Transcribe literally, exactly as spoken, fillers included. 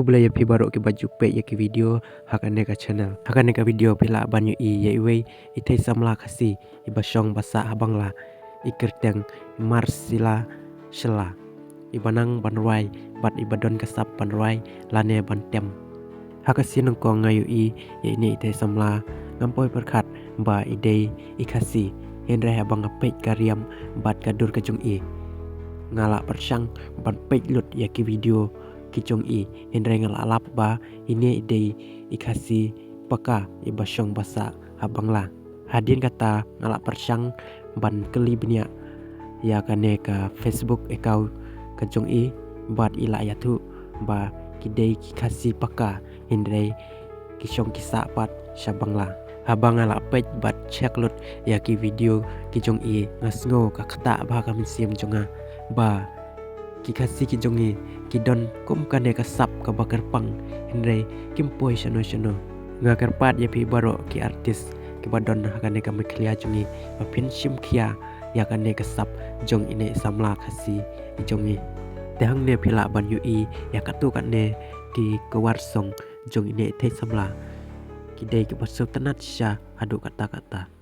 Khublei ïa phi baroh kiba ju peit ïa ki video ha kane ka channel. Ha kane ka video phi lah ban ïohi ïa iwei i thei samla Khasi iba shong ba sah ha Bangla, i kyrteng Marcella Shylla, iba nang ban rwai bad iba don ka sap ban rwai lane ban tem. Ha ka sien nyngkong nga ïohi ïa ine i thei samla, ngam poi pyrkhat ba i dei i Khasi, hynrei haba nga peit ka riam bad ka dur ka jong i, nga la pyrshang ban peit lut ïa ki video ki jong i, hynrei nga la lap ba ine i dei i Khasi paka iba shong ba sah ha Bangla. Hadien kata nga la pyrshang ban kylli bniah ïa kane ka Facebook account ka jong i, bad i la ïathuh ba ki dei ki Khasi paka, hynrei ki shong ki sah pat sha Bangla. Haba nga la peit bad check lut ïa ki video ki jong i, nga sngew ka ktah bha ka mynsiem jong nga ba ki Khasi ki jong i ki don kum kane ka sap kaba kyrpang, hynrei kim poi shano shano. Nga kyrpad ïa phi baroh ki artist kiba don ha kane ka Meghalaya jong i ba phin shim khia ïa kane ka sap jong ine i samla Khasi i jong i. Te hangne phi lah ban ïohi ïa katto katne ki cover song jong ine i thei samla, ki dei kiba sngewtynnat shisha haduh katta katta.